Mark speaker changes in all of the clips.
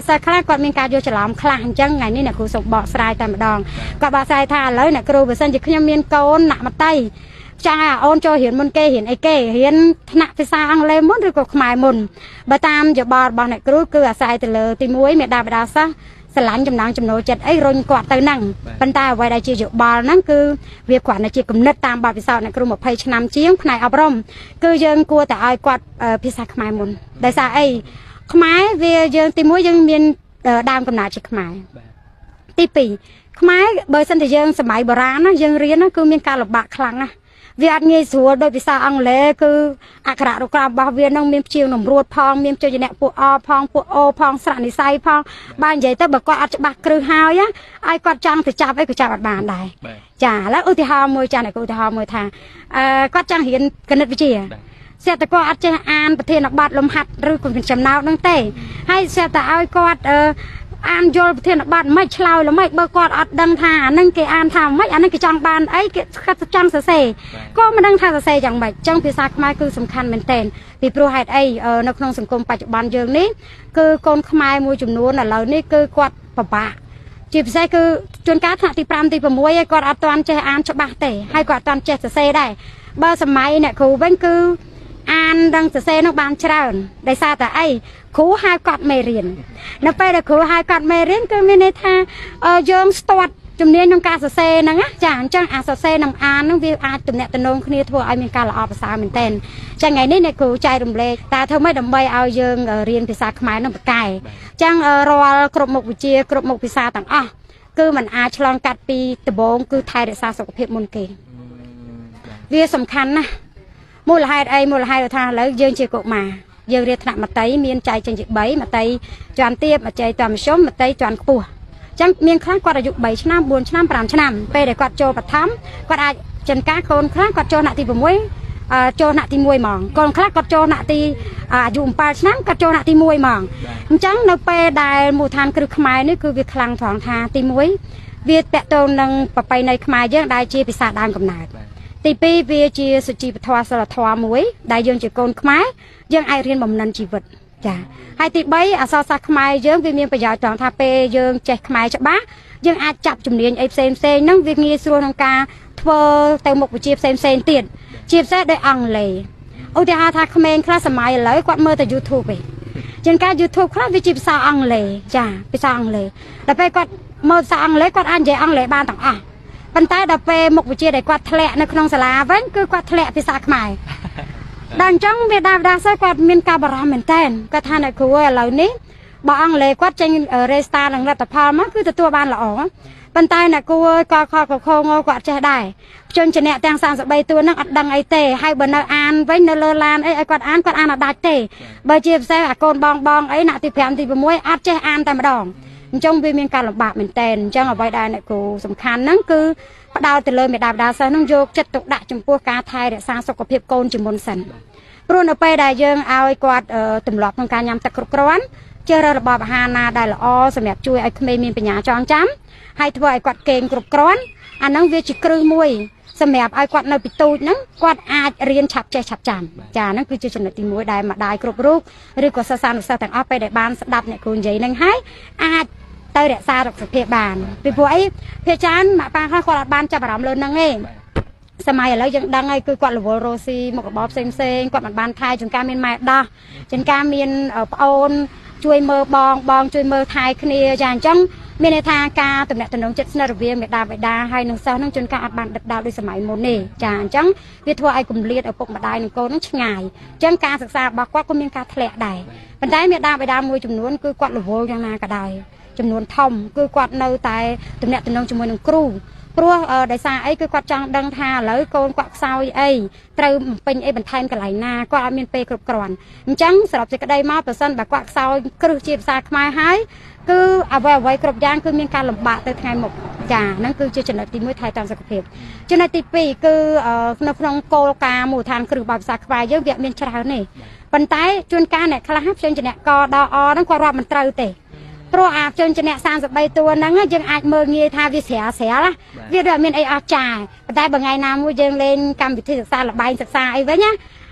Speaker 1: សិស្សខ្លះគាត់មានការយល់ច្រឡំខ្លះអញ្ចឹងថ្ងៃនេះអ្នកគ្រូសូមបកស្រាយតែម្ដងគាត់បកស្រាយថាឥឡូវអ្នកគ្រូបើសិនជាខ្ញុំមានកូនណាក់មតីចង់ឲ្យអូនចូលរៀនមុនគេរៀនអីគេរៀនថ្នាក់ភាសាអង់គ្លេសមុនឬក៏ខ្មែរមុនបើតាមយោបល់របស់អ្នកគ្រូគឺអាស្រ័យទៅលើទី1មេដាបដាសិស្សស្រឡាញ់ចំណងចំណូលចិត្តអីរុញគាត់ទៅហ្នឹងប៉ុន្តែអ្វីដែលជាយោបល់ហ្នឹងគឺវាគ្រាន់តែជាគំនិតតាមបទពិសោធន៍អ្នកគ្រូ20ឆ្នាំជាងផ្នែកអប់រំគឺយើងគួរតែឲ្យគាត់ភាសាខ្មែរមុនដោយសារអីខ្មែរវាយើងទី1យើងមានដើមកំណើតជាខ្មែរទី2ខ្មែរបើសិនជាយើងសម័យបុរាណណាយើងរៀនណាគឺមានការលំបាកខ្លាំងណាស់វាអត់ងាយស្រួលដោយភាសាអង់គ្លេសគឺអក្ខរៈរូបក្រមរបស់វានឹងមានព្យាង្គនំរួតផងមានព្យញ្ជនៈពួកអផងពួកអូផងស្រៈនិស័យផងបើនិយាយទៅបើគាត់អត់ច្បាស់គ្រឹះហើយឲ្យគាត់ចង់ទៅចាប់អីក៏ចាប់អត់បានដែរចាឥឡូវឧទាហរណ៍មួយចាអ្នកឧទាហរណ៍មួយថាគាត់ចង់រៀនគណិតវិទ្យាស្រាប់តែគាត់អត់ចេះអានប្រធានបទលំហាត់ឬក៏ចំណោទនឹងទេហើយស្រាប់តែឲ្យគាត់អានយល់ប្រធានបទមិនឆ្លើយល្មិចបើគាត់អត់ដឹងថាអានឹងគេអានថាម៉េចអានឹងគេចង់បានអីគេគាត់ចង់សរសេរក៏មិនដឹងថាសរសេរយ៉ាងម៉េចអញ្ចឹងភាសាខ្មែរគឺសំខាន់មែនទែនពីព្រោះហេតុអីនៅក្នុងសង្គមបច្ចុប្បន្នយើងនេះគឺកូនខ្មែរមួយចំនួនឥឡូវនេះគឺគាត់ពិបាកជាពិសេសគឺជួនកាលថ្នាក់ទី5ទី6ឯងគាត់អត់ទាន់ចេះអានច្បាស់ទេហើយគាត់អត់ទាន់ចេះសរសេរដែរបើសម័យអ្នកគ្រូវិញគឺអាននិងសរសេរនោះបានច្រើនដោយសារតែអីគ្រូហៅគាត់មេរៀននៅពេលដែលគ្រូហៅគាត់មេរៀនគឺមានន័យថាយើងស្ទាត់ជំនាញក្នុងការសរសេរហ្នឹងណាចាអញ្ចឹងអាសរសេរនិងអានហ្នឹងវាអាចទំនាក់ទំនងគ្នាធ្វើឲ្យមានការល្អប្រសើរមែនទែនចាថ្ងៃនេះអ្នកគ្រូចែករំលែកតើធ្វើម៉េចដើម្បីឲ្យយើងរៀនភាសាខ្មែរនឹងប្រកែអញ្ចឹងរាល់គ្រប់មុខវិជ្ជាគ្រប់មុខភាសាទាំងអស់គឺมันអាចឆ្លងកាត់ពីដំបូងគឺថែរក្សាសុខភាពមុនគេវាសំខាន់ណាស់មូលហេតុអីមូលហេតុថាឥឡូវយើងជាកុមារយើងរៀនថ្នាក់មត្តេយមានចែកចេញជា3មត្តេយជាន់ទាបមត្តេយជាន់មធ្យមមត្តេយជាន់ខ្ពស់អញ្ចឹងមានខ្លះគាត់អាយុ3ឆ្នាំ4ឆ្នាំ5ឆ្នាំពេលដែលគាត់ចូលបឋមគាត់អាចចិនការកូនខ្លះគាត់ចូលថ្នាក់ទី6ចូលថ្នាក់ទី1ហ្មងកូនខ្លះគាត់ចូលថ្នាក់ទីអាយុ7ឆ្នាំគាត់ចូលថ្នាក់ទី1ហ្មងអញ្ចឹងនៅពេលដែលមូលដ្ឋានគ្រឹះខ្មែរនេះគឺវាខ្លាំងត្រង់ថាទី1វាតកតងនឹងប្រពៃណីខ្មែរយើងដែលជាភាសាដើមកំណើតទី2វាជាសុជីវធម៌សិលធម៌មួយដែលយើងជាកូនខ្មែរយើងអាចរៀនបំណិនជីវិតចាហើយទី3អក្សរសាស្ត្រខ្មែរយើងវាមានប្រយោជន៍ត្រង់ថាពេលយើងចេះខ្មែរច្បាស់យើងអាចចាប់ជំនាញអីផ្សេងផ្សេងហ្នឹងវាងាយស្រួលក្នុងការធ្វើទៅមុខវិជ្ជាផ្សេងផ្សេងទៀតជាពិសេសដោយអង់គ្លេសឧទាហរណ៍ថាក្មេងខ្លះសម័យឥឡូវគាត់មើលតែ YouTube ឯងជាងការ YouTube ខ្លះវាជាភាសាអង់គ្លេសចាភាសាអង់គ្លេសដល់ពេលគាត់មើលភាសាអង់គ្លេសគាត់អាចនិយាយអង់គ្លេសបានទាំងអស់ប៉ុន្តែដល់ពេលមុខវិជ្ជាដែលគាត់ធ្លាក់នៅក្នុងសាលាវិញគឺគាត់ធ្លាក់ភាសាខ្មែរដល់អញ្ចឹងវាដាដាសិស្សគាត់មានការបារម្ភមែនតើគាត់ថាអ្នកគ្រូឥឡូវនេះបើអង់គ្លេសគាត់ចេញរេស្តានិងលទ្ធផលមកគឺទទួលបានល្អប៉ុន្តែអ្នកគ្រូក៏ខកខងគាត់ចេះដែរជនជាអ្នកទាំង33តួហ្នឹងអត់ដឹងអីទេហើយបើនៅអានវិញនៅលើឡានអីឲ្យគាត់អានគាត់អានអត់ដាច់ទេបើជាពិសេសអាកូនបងបងអីណាក់ទី5ទី6អត់ចេះអានតែម្ដងអញ្ចឹងវាមានការលំបាកមែនតើអញ្ចឹងអ្វីដែលអ្នកគ្រូសំខាន់ហ្នឹងគឺផ្ដោតទៅលើមេដាបដាសិស្សហ្នឹងយកចិត្តទុកដាក់ចំពោះការថែរក្សាសុខភាពកូនជាមុនសិនព្រោះនៅពេលដែលយើងឲ្យគាត់ទម្លាប់ក្នុងការញ៉ាំទឹកគ្រប់គ្រាន់ជ្រើសរើសរបបអាហារណាដែលល្អសម្រាប់ជួយឲ្យក្មេងមានបញ្ញាចងចាំហើយធ្វើឲ្យគាត់គេងគ្រប់គ្រាន់អាហ្នឹងវាជាគ្រឹះមួយសម្រាប់ឲ្យគាត់នៅពីទូចហ្នឹងគាត់អាចរៀនឆាប់ចេះឆាប់ចាំចាហ្នឹងគឺជាចំណុចទី1ដែលម្ដាយគ្រប់រូបឬក៏សិស្សានុសិស្សទាំងអស់ពេលដែលបានស្ដាប់អ្នកគ្រូនិយាយហ្នឹងហើយអាចទៅរក្សាសុខភាពបានពីព្រោះអីភាគច្រើនម៉ាក់ប៉ាខ្លះគាត់អត់បានចាប់អារម្មណ៍លើហ្នឹងទេសម័យឥឡូវយើងដឹងហើយគឺគាត់រវល់រស់ស៊ីមុខរបរផ្សេងផ្សេងគាត់មិនបានថែជួនកាលមានម៉ែដោះជួនកាលមានប្អូនជួយមើលបងបងជួយមើលថែគ្នាចាអញ្ចឹងមានន័យថាការទំនាក់ទំនងចិត្តស្និទ្ធរវាងមេដាបេដាហើយនឹងសិស្សនឹងជួនកាលអត់បានដិតដល់ដូចសម័យមុនទេចាអញ្ចឹងវាធ្វើឲ្យគម្លាតឪពុកម្ដាយនិងកូននឹងឆ្ងាយអញ្ចឹងការសិក្សារបស់គាត់ក៏មានការធ្លាក់ដែរប៉ុន្តែមេដាបេដាមួយចំនួនគឺគាត់រវល់យ៉ាងណាក៏ដោយចំនួនធំគឺគាត់នៅតែទំនាក់ទំនងជាមួយនឹងគ្រូព្រោះដោយសារអីគឺគាត់ចង់ដឹងថាឥឡូវកូនគាត់ខ្សោយអីត្រូវបំពេញអីបន្ថែមកន្លែងណាគាត់អត់មានពេលគ្រប់គ្រាន់អញ្ចឹងសរុបសេចក្តីមកប្រសិនបើគាត់ខ្សោយគ្រឹះជាភាសាខ្មែរហើយគឺអ្វីអ្វីគ្រប់យ៉ាងគឺមានការលំបាកទៅថ្ងៃមុខចាហ្នឹងគឺជាចំណុចទី1ថែទាំសុខភាពចំណុចទី2គឺនៅក្នុងគោលការណ៍មូលដ្ឋានគ្រឹះរបស់ភាសាខ្មែរយើងវាមានច្រើនទេប៉ុន្តែជួនកាលអ្នកខ្លះផ្សេងជាអ្នកកដអហ្នឹងគាត់រាប់មិនត្រូវទេព្រោះអាជនជាអ្នក33តួហ្នឹងយើងអាចមើលងាយថាវាស្រាលស្រាលវាដូចអត់មានអីអស្ចារ្យប៉ុន្តែបើថ្ងៃណាមួយយើងលេងកម្មវិធីសិក្សាលបែងសិក្សាអីវិញណា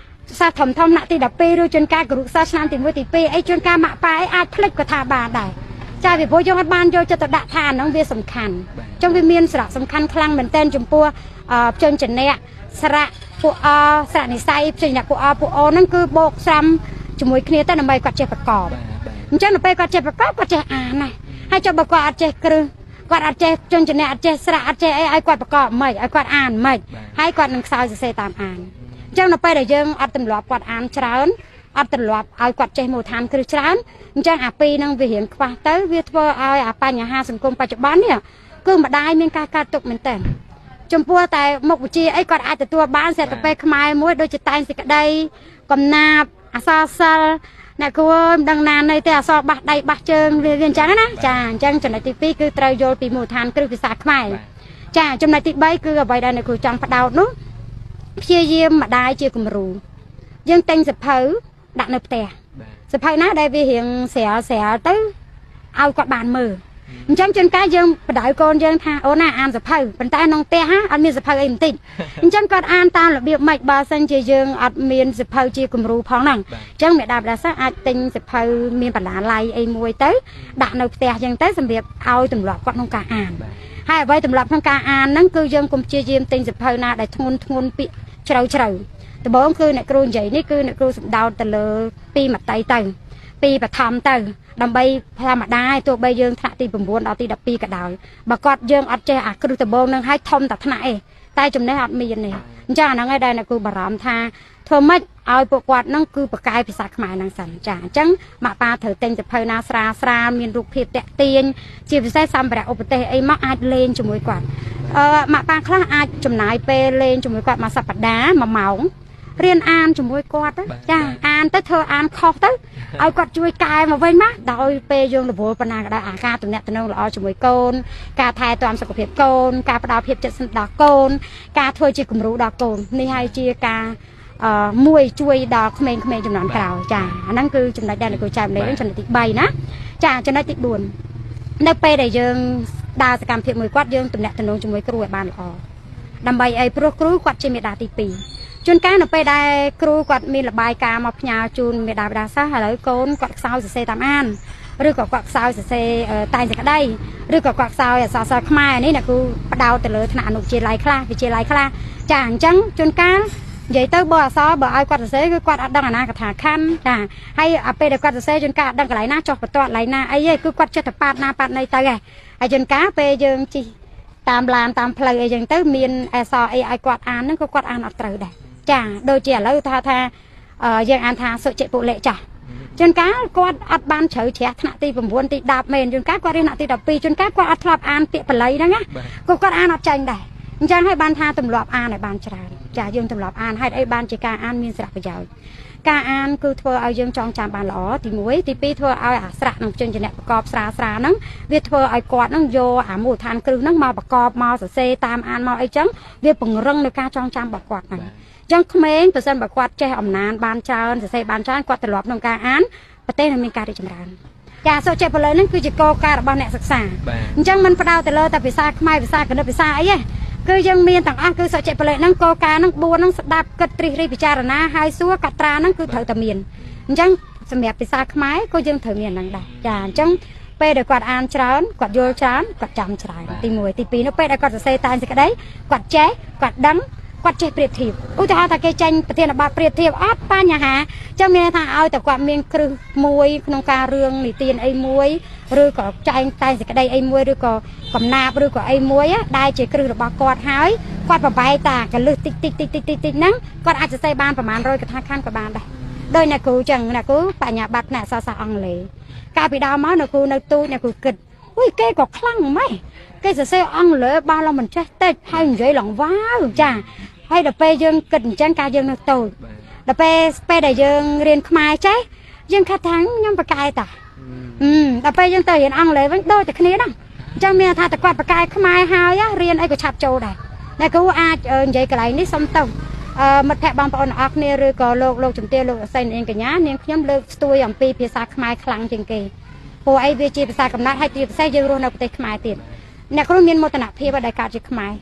Speaker 1: សិស្សធំធំថ្នាក់ទី12ឬជួនកាលគ្រូសិស្សឆ្នាំទី1ទី2អីជួនកាលម៉ាក់ប៉ែអាចភ្លេចក៏ថាបានដែរចាពីព្រោះយើងអត់បានយកចិត្តទុកដាក់ថាហ្នឹងវាសំខាន់អញ្ចឹងវាមានសារៈសំខាន់ខ្លាំងមែនទែនចំពោះព្យញ្ជនៈស្រៈពួកអស្រៈនិស័យព្យញ្ជនៈពួកអពួកអូហ្នឹងគឺបូកស្រាំជាមួយគ្នាទៅដើម្បីគាត់ចេះប្រកបអញ្ចឹងដល់ពេលគាត់ចេះប្រកបគាត់ចេះអានណាហើយចុះបើគាត់អត់ចេះគ្រឹះគាត់អត់ចេះព្យញ្ជនៈអត់ចេះស្រៈអត់ចេះអីឲ្យគាត់ប្រកបមិនឲ្យគាត់អានមិនហើយគាត់នឹងខ្សោយសរសេរតាមអានអញ្ចឹងដល់ពេលដែលយើងអត់ទម្លាប់គាត់អានច្រើនអត់ទម្លាប់ឲ្យគាត់ចេះមូលដ្ឋានគ្រឹះច្រើនអញ្ចឹងអាពីរនឹងវារៀងខ្វះទៅវាធ្វើឲ្យអាបញ្ហាសង្គមបច្ចុប្បន្ននេះគឺម្ដាយមានការកើតទុកមែនតើចំពោះតែមុខវិជ្ជាអីគាត់អាចទទួលបានសេដ្ឋកិច្ចខ្មែរមួយដូចជាតែងសេចក្តីកំណាព្យអក្សរសិល្ប៍អ្នកគ្រូមិនដឹងណានៃទេអក្សរបាសដៃបាសជើងវាអញ្ចឹងណាចាអញ្ចឹងចំណុចទី2គឺត្រូវយល់ពីមូលដ្ឋានគ្រឹះភាសាខ្មែរចាចំណុចទី3គឺអ្វីដែលអ្នកគ្រូចង់ផ្ដោតនោះព្យាយាមម្ដាយជាគំរូយើងទិញសភៅដាក់នៅផ្ទះសភៅណាដែលវារៀងស្រាលស្រាលទៅឲ្យគាត់បានមើលអញ្ចឹងជួនកាលយើងបដៅកូនយើងថាអូនណាអានសភៅប៉ុន្តែក្នុងផ្ទះអត់មានសភៅអីបន្តិចអញ្ចឹងគាត់អានតាមរបៀបម៉េចបើសិនជាយើងអត់មានសភៅជាគំរូផងហ្នឹងអញ្ចឹងមេដាបដាសិស្សអាចទិញសភៅមានបណ្ណាល័យអីមួយទៅដាក់នៅផ្ទះអញ្ចឹងទៅសម្រាប់ឲ្យទម្លាប់គាត់ក្នុងការអានហើយអ្វីទម្លាប់ក្នុងការអានហ្នឹងគឺយើងកុំព្យាយាមទិញសភៅណាដែលធ្ងន់ធ្ងន់ពាក្យជ្រៅជ្រៅដំបូងគឺអ្នកគ្រូនិយាយនេះគឺអ្នកគ្រូសំដៅទៅលើពីមតីទៅពីបឋមទៅដើម្បីធម្មតាទោះបីយើងថ្នាក់ទី9ដល់ទី12ក៏ដោយបើគាត់យើងអត់ចេះអាគ្រឹះដំបូងនឹងឲ្យធំតែថ្នាក់ឯងតែចំណេះអត់មានទេអញ្ចឹងអាហ្នឹងឯងដែលអ្នកគ្រូបារម្ភថាធ្វើម៉េចឲ្យពួកគាត់ហ្នឹងគឺបកកែភាសាខ្មែរហ្នឹងសិនចាអញ្ចឹងម៉ាក់ប៉ាត្រូវទិញសភៅណាស្រាលស្រាលមានរូបភាពតាក់ទាញជាពិសេសសម្ភារៈឧបទេសអីមកអាចលេងជាមួយគាត់ម៉ាក់ប៉ាខ្លះអាចចំណាយពេលលេងជាមួយគាត់មួយសប្តាហ៍1ម៉ោងរៀនអានជាមួយគាត់ចាអានទៅធ្វើអានខុសទៅឲ្យគាត់ជួយកែមកវិញណាដោយពេលយើងរវល់ប៉ុណ្ណាក៏ដោយអាការទំនាក់ទំនងល្អជាមួយកូនការថែទាំសុខភាពកូនការផ្ដល់ភាពជិតស្និទ្ធដល់កូនការធ្វើជាគំរូដល់កូននេះហើយជាការមួយជួយដល់ក្មេងៗចំនួនក្រោយចាអាហ្នឹងគឺចំណុចដែលលោកគ្រូចែកម្លែកចំណុចទី3ណាចាចំណុចទី4នៅពេលដែលយើងដើរសកម្មភាពមួយគាត់យើងទំនាក់ទំនងជាមួយគ្រូឲ្យបានល្អដើម្បីអីព្រោះគ្រូគាត់ជាមេដាទី2ជួនកាលនៅពេលដែលគ្រូគាត់មានរបាយការណ៍មកផ្ញើជូនមេដាបដាសិស្សឥឡូវកូនគាត់ខ្សោយសរសេរតាមអានឬក៏គាត់ខ្សោយសរសេរតែងសេចក្តីឬក៏គាត់ខ្សោយអក្សរសិល្ប៍ខ្មែរនេះអ្នកគ្រូផ្ដោតទៅលើថ្នាក់អនុវិទ្យាល័យខ្លះវិទ្យាល័យខ្លះចាអញ្ចឹងជួនកាលនិយាយទៅបើអក្សរបើឲ្យគាត់សរសេរគឺគាត់អត់ដឹងអាណាកថាខណ្ឌចាហើយអាពេលដែលគាត់សរសេរជួនកាលអត់ដឹងកន្លែងណាចុះបន្ទាត់កន្លែងណាអីទេគឺគាត់ចេះតែប៉ាត់ណាប៉ាត់ណីទៅហ៎ហើយជួនកាលពេលយើងជិះតាមឡានតាមផ្លូវអីចឹងទៅមានអក្សរអីឲ្យគាត់អានហ្នឹងក៏គាត់អានអត់ត្រូវដែរចាដូចជាឥឡូវថាយើងអានថាសុជិពុលិចាស់ជួនកាលគាត់អត់បានជ្រៅជ្រះថ្នាក់ទី9ទី10មែនជួនកាលគាត់រៀនថ្នាក់ទី12ជួនកាលគាត់អត់ធ្លាប់អានពាក្យបាលីហ្នឹងណាគាត់អានអត់ចាញ់ដែរអញ្ចឹងហើយបានថាទម្លាប់អានឲ្យបានច្រើនចាយើងទម្លាប់អានហេតុអីបានជាការអានមានសារៈប្រយោជន៍ការអានគឺធ្វើឲ្យយើងចងចាំបានល្អទី1ទី2ធ្វើឲ្យអាស្រៈនិងជនជនៈប្រកបស្រាស្រាហ្នឹងវាធ្វើឲ្យគាត់ហ្នឹងយកអាមូលដ្ឋានគ្រឹះហ្នឹងមកប្រកបមកសរសេរតាមអានមកអីចឹងវាពង្រឹងនៅការចងចាំរបស់គាត់ហ្នឹងចឹងក្មេងប្រសិនបើគាត់ចេះអំណានបានច្រើនសរសេរបានច្រើនគាត់ទម្លាប់ក្នុងការអានប្រទេសនឹងមានការរីកចម្រើនចាសុចេះពលិហ្នឹងគឺជាគោលការណ៍របស់អ្នកសិក្សាអញ្ចឹងមិនផ្ដោតទៅលើតែភាសាខ្មែរភាសាគណិតភាសាអីទេគឺយើងមានទាំងអស់គឺសុចេះពលិហ្នឹងគោលការណ៍ហ្នឹង4ហ្នឹងស្ដាប់គិតត្រិះរិះពិចារណាហើយសួរកត្រាហ្នឹងគឺត្រូវតែមានអញ្ចឹងសម្រាប់ភាសាខ្មែរក៏យើងត្រូវមានហ្នឹងដែរចាអញ្ចឹងពេលដែលគាត់អានច្រើនគាត់យល់ច្រើនគាត់ចាំច្រើនទី1ទី2នៅពេលដែលគាត់សរសេរតែងសេចក្តីគាត់ចេះគាត់ដឹងគាត់ចេះប្រៀបធៀបឧទាហរណ៍ថាគេចេញប្រធានបទប្រៀបធៀបអត់បញ្ហាចឹងមានថាឲ្យតែគាត់មានគ្រឹះមួយក្នុងការរឿងនិទានអីមួយឬក៏ចែងតែងសេចក្តីអីមួយឬក៏កំណាព្យឬក៏អីមួយដែលជាគ្រឹះរបស់គាត់ហើយគាត់ប្របែកតាកលឹះតិចតិចតិចតិចតិចតិចហ្នឹងគាត់អាចសរសេរបានប្រហែល100កថាខណ្ឌក៏បានដែរដោយអ្នកគ្រូចឹងអ្នកគ្រូបញ្ញាបត្រផ្នែកអក្សរសាស្ត្រអង់គ្លេសកាលពីដើមមកអ្នកគ្រូនៅទូចអ្នកគ្រូគិតអុយគេក៏ខ្លាំងម៉េះគេសរសេរអង់គ្លេសបានឡើងមិនចេះតិចហើយនិយាយឡើងវ៉ាវចាហើយដល់ពេលយើងគិតអញ្ចឹងកាលយើងនៅតូចដល់ពេលដែលយើងរៀនខ្មែរចេះយើងខាត់ថាខ្ញុំប្រកែតាដល់ពេលយើងទៅរៀនអង់គ្លេសវិញដូចតែគ្នាហ្នឹងអញ្ចឹងមានថាតែគាត់ប្រកែខ្មែរហើយរៀនអីក៏ឆាប់ចូលដែរអ្នកគ្រូអាចនិយាយកន្លែងនេះសុំទៅមិត្តភក្តិបងប្អូនអរគ្នាឬក៏លោកជំទាវលោកអសីនាងកញ្ញានាងខ្ញុំលើកស្ទួយអំពីភាសាខ្មែរខ្លាំងជាងគេព្រោះអីវាជាភាសាកំណត់ហើយជាពិសេសយើងរស់នៅប្រទេសខ្មែរទៀតអ្នកគ្រូមានមោទនភាពដែលកើតជាខ្មែរ